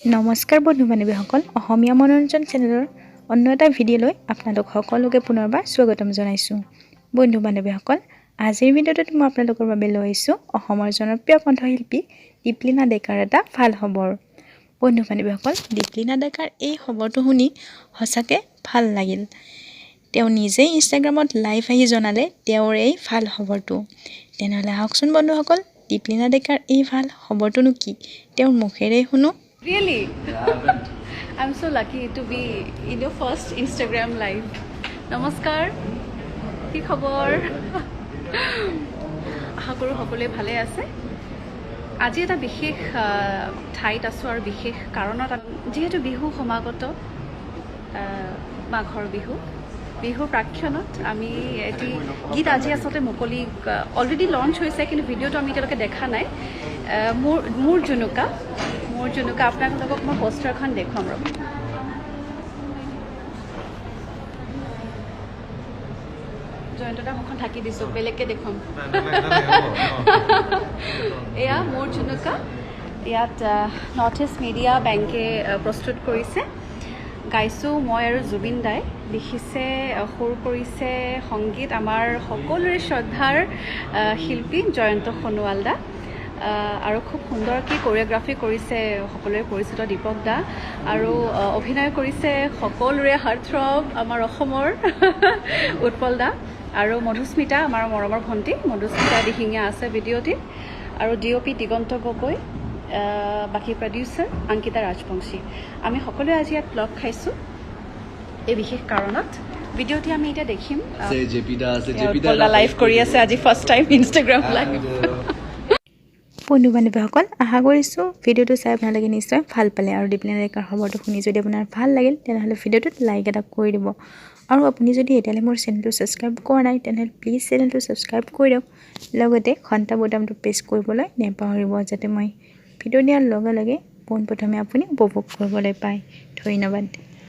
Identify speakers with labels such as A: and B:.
A: নমস্কাৰ বন্ধু বান্ধৱীসকল, অসমীয়া মনোৰঞ্জন চেনেলৰ অন্য এটা ভিডিঅ'লৈ আপোনালোক সকলোকে পুনৰবাৰ স্বাগতম জনাইছোঁ। বন্ধু বান্ধৱীসকল, আজিৰ ভিডিঅ'টোত মই আপোনালোকৰ বাবে লৈ আহিছোঁ অসমৰ জনপ্ৰিয় কণ্ঠশিল্পী দীপলিনা ডেকাৰ এটা ভাল খবৰ। বন্ধু বান্ধৱীসকল, দীপলিনা ডেকাৰ এই খবৰটো শুনি সঁচাকৈ ভাল লাগিল। তেওঁ নিজেই ইনষ্টাগ্ৰামত লাইভ আহি জনালে তেওঁৰ এই ভাল খবৰটো। তেনেহ'লে আহকচোন বন্ধুসকল, দীপলিনা ডেকাৰ এই ভাল খবৰটোনো কি, তেওঁৰ মুখেৰেই শুনো।
B: Really? I'm so lucky to be in your first Instagram live. নমস্কাৰ, কি খবৰ? আশা কৰোঁ সকলোৱে ভালে আছে। আজি এটা বিশেষ ঠাইত আছোঁ আৰু বিশেষ কাৰণত, যিহেতু বিহু সমাগত, মাঘৰ বিহু, বিহুৰ প্ৰাকক্ষণত আমি এটি গীত আজি আচলতে মুকলি, অলৰেডি লঞ্চ হৈছে, কিন্তু ভিডিঅ'টো আমি এতিয়ালৈকে দেখা নাই। মোৰ জুনুকা, মোৰ জুনুকা। আপোনালোকক মই পষ্টাৰখন দেখুৱাম, ৰ'ব। জয়ন্তদাৰ মুখখন ঢাকি দিছোঁ, বেলেগকৈ দেখুৱাম। এয়া মোৰ জুনুকা। ইয়াত নৰ্থ ইষ্ট মিডিয়া বেংকে প্ৰস্তুত কৰিছে। গাইছোঁ মই আৰু জুবিন দাই, লিখিছে, সুৰ কৰিছে সংগীত আমাৰ সকলোৰে শ্ৰদ্ধাৰ শিল্পী জয়ন্ত সোণোৱাল দা, আৰু খুব সুন্দৰকৈ কৰিঅ'গ্ৰাফি কৰিছে সকলোৰে পৰিচিত দীপক দা, আৰু অভিনয় কৰিছে সকলোৰে হাৰ্টথ্ৰব আমাৰ অসমৰ উৎপল দা, আৰু মধুস্মিতা, আমাৰ মৰমৰ ভণ্টি মধুস্মিতা দিহিঙীয়া আছে ভিডিঅ'টিত, আৰু ডি অ' পি দিগন্ত গগৈ, বাকী প্ৰডিউচাৰ অংকিতা ৰাজবংশী। আমি সকলোৱে আজি ইয়াত লগ খাইছোঁ এই বিশেষ কাৰণত। ভিডিঅ'টি আমি এতিয়া দেখিম। লাইভ কৰি আছে আজি ফাৰ্ষ্ট টাইম ইনষ্টাগ্ৰাম লাইভ।
A: বন্ধু বান্ধৱীসকল, আশা কৰিছোঁ ভিডিঅ'টো চাই আপোনালোকে নিশ্চয় ভাল পালে, আৰু দীপলিনা ডেকাৰ খবৰটো শুনি যদি আপোনাৰ ভাল লাগিল, তেনেহ'লে ভিডিঅ'টোত লাইক এটা কৰি দিব। আৰু আপুনি যদি এতিয়ালৈ মোৰ চেনেলটো ছাবস্ক্ৰাইব কৰা নাই, তেনেহ'লে প্লিজ চেনেলটো ছাবস্ক্ৰাইব কৰি দিয়ক, লগতে ঘণ্টা বুটামটো প্ৰেছ কৰিবলৈ নেপাহৰিব, যাতে মই ভিডিঅ' দিয়াৰ লগে লগে পোনপ্ৰথমে আপুনি উপভোগ কৰিবলৈ পায়। ধন্যবাদ।